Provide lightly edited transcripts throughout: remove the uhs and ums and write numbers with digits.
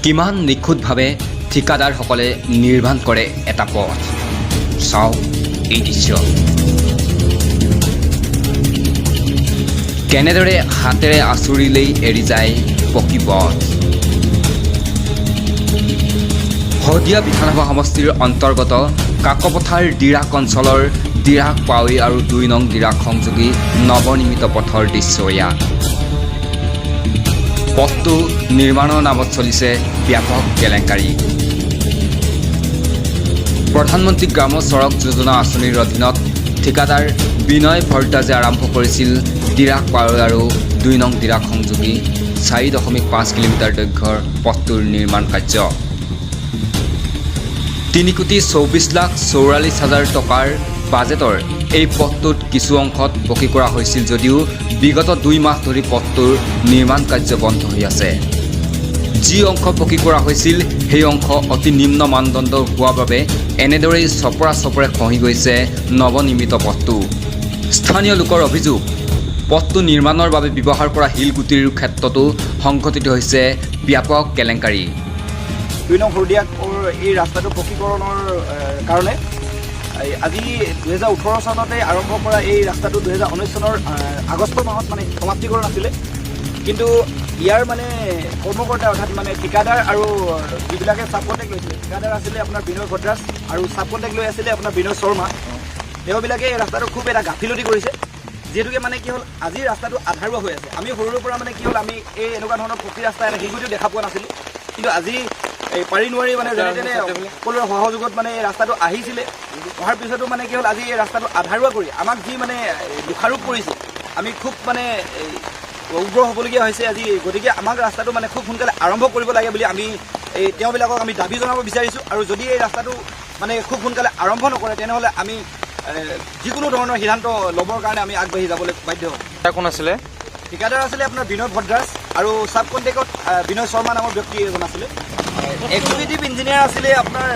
কিমান নিখুঁতভাৱে ঠিকাদাৰসকলে নিৰ্মাণ কৰে এটা পথ, চাওক এই দৃশ্য। কেনেদৰে হাতেৰে আঁচুৰিলেই এৰি যায় পকী পথ। শদিয়া বিধানসভা সমষ্টিৰ অন্তৰ্গত কাকপথাৰ ডিৰাক অঞ্চলৰ ডিৰাক পাৱৈ আৰু 2 নং ডিৰাক সংযোগী নৱনিৰ্মিত পথৰ দৃশ্য এয়া। পথটো নিৰ্মাণৰ নামত চলিছে ব্যাপক কেলেংকাৰী। প্ৰধানমন্ত্ৰী গ্ৰাম্য চড়ক যোজনা আঁচনিৰ অধীনত ঠিকাদাৰ বিনয় ভৰদ্বাজে আৰম্ভ কৰিছিল ডিৰাক পাৱৈ আৰু 2 নং ডিৰাক সংযোগী 4.5 কিলোমিটাৰ দৈৰ্ঘ্যৰ পথটোৰ নিৰ্মাণ কাৰ্য। 3,24,44,000 টকাৰ বাজেটৰ এই পথটোত কিছু অংশত পকী কৰা হৈছিল যদিও বিগত 2 মাহ ধৰি পথটোৰ নিৰ্মাণ কাৰ্য বন্ধ হৈ আছে। যি অংশ পকী কৰা হৈছিল, সেই অংশ অতি নিম্ন মানদণ্ডৰ হোৱাৰ বাবে এনেদৰেই চপৰা চপৰে খহি গৈছে নৱনিৰ্মিত পথটো। স্থানীয় লোকৰ অভিযোগ, পথটো নিৰ্মাণৰ বাবে ব্যৱহাৰ কৰা শিলগুটিৰ ক্ষেত্ৰতো সংঘটিত হৈছে ব্যাপক কেলেংকাৰী। 2 নং শদিয়াৰ এই ৰাস্তাটো পকীকৰণৰ কাৰণে এই আজি 2018 চনতে আৰম্ভ কৰা এই ৰাস্তাটো 2019 চনৰ আগষ্ট মাহত মানে সমাপ্তিকৰণ আছিলে। কিন্তু ইয়াৰ মানে কৰ্মকৰ্তা, অৰ্থাৎ মানে ঠিকাদাৰ আৰু যিবিলাকে চাব কণ্টেক্ট লৈছিলে, ঠিকাদাৰ আছিলে আপোনাৰ বিনয় ভদ্ৰাজ আৰু চাব কণ্টেক্ট লৈ আছিলে আপোনাৰ বিনয় শৰ্মা। তেওঁবিলাকে এই ৰাস্তাটো খুব এটা গাফিলতি কৰিছে। যিহেতুকে মানে কি হ'ল, আজি ৰাস্তাটো আধাৰুৱা হৈ আছে। আমি সৰুৰে পৰা মানে কি হ'ল, আমি এই এনেকুৱা ধৰণৰ পকী ৰাস্তা এটা শিলগুটিও দেখা পোৱা নাছিলোঁ। কিন্তু আজি এই পাৰি নোৱাৰি মানে যেনে তেনে সকলোৰে সহযোগত মানে এই ৰাস্তাটো আহিছিলে। অহাৰ পিছতো মানে কি হ'ল, আজি এই ৰাস্তাটো আধাৰুৱা কৰি আমাক যি মানে দোষাৰোপ কৰিছে, আমি খুব মানে এই উগ্ৰ হ'বলগীয়া হৈছে আজি। গতিকে আমাক ৰাস্তাটো মানে খুব সোনকালে আৰম্ভ কৰিব লাগে বুলি আমি এই তেওঁবিলাকক আমি দাবী জনাব বিচাৰিছোঁ। আৰু যদি এই ৰাস্তাটো মানে খুব সোনকালে আৰম্ভ নকৰে, তেনেহ'লে আমি যিকোনো ধৰণৰ সিদ্ধান্ত ল'বৰ কাৰণে আমি আগবাঢ়ি যাবলৈ বাধ্য হ'ম। কোন আছিলে? ঠিকাদাৰ আছিলে আপোনাৰ বিনয় ভদ্ৰাজ আৰু চাব কণ্টেক্টত বিনয় শৰ্মা নামৰ ব্যক্তি এজন আছিলে। এক্সিকিউটিভ ইঞ্জিনিয়াৰ আছিলে আপোনাৰ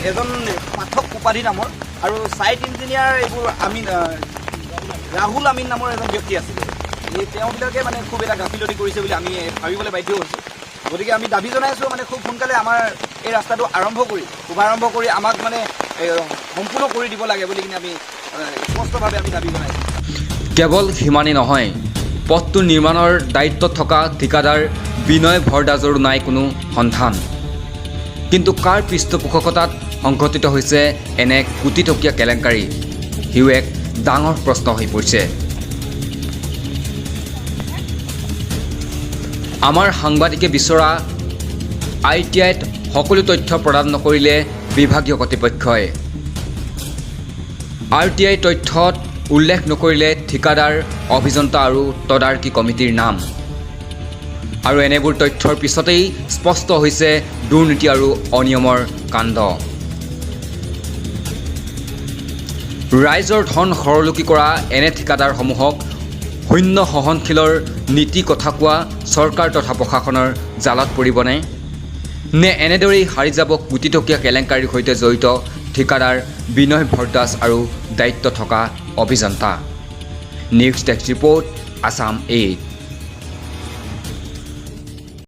এজন পাঠক উপাধি নামৰ আৰু ছাইট ইঞ্জিনিয়াৰ এইবোৰ আমিন, ৰাহুল আমিন নামৰ এজন ব্যক্তি আছিলে। এই তেওঁবিলাকে মানে খুব এটা গাফিলতি কৰিছে বুলি আমি ভাবিবলৈ বাধ্য হৈছোঁ। গতিকে আমি দাবী জনাইছোঁ, মানে খুব সোনকালে আমাৰ এই ৰাস্তাটো আৰম্ভ কৰি, শুভাৰম্ভ কৰি আমাক মানে এই সম্পূৰ্ণ কৰি দিব লাগে বুলি কিনে আমি স্পষ্টভাৱে আমি দাবী জনাইছোঁ। কেৱল সিমানেই নহয়, পথটো নিৰ্মাণৰ দায়িত্বত থকা ঠিকাদাৰ বিনয় ভৰদ্বাজৰো নাই কোনো সন্ধান। কিন্তু কাৰ পৃষ্ঠপোষকতাত সংঘটিত হৈছে এনে কোটি টকীয়া কেলেংকাৰী, সিও এক ডাঙৰ প্ৰশ্ন হৈ পৰিছে। আমাৰ সাংবাদিকে বিচৰা আৰটিআইত সকলো তথ্য প্ৰদান নকৰিলে বিভাগীয় কৰ্তৃপক্ষই। আৰটিআই তথ্যত উল্লেখ নকৰিলে ঠিকাদাৰ, অভিযন্তা আৰু তদাৰকী কমিটিৰ নাম। আৰু এনেবোৰ তথ্যৰ পিছতেই স্পষ্ট হৈছে দুৰ্নীতি আৰু অনিয়মৰ কাণ্ড। ৰাইজৰ ধন হৰলুকি কৰা এনে ঠিকাদাৰসমূহক শূন্য সহনশীলৰ নীতি কথা কোৱা চৰকাৰ তথা প্ৰশাসনৰ জালত পৰিবনে, নে এনেদৰেই সাৰি যাব কোটি টকীয়া কেলেংকাৰীৰ সৈতে জড়িত ঠিকাদাৰ বিনয় ভৰদ্বাজ আৰু দায়িত্ব থকা অভিযন্তা? News desk report, Assam 8।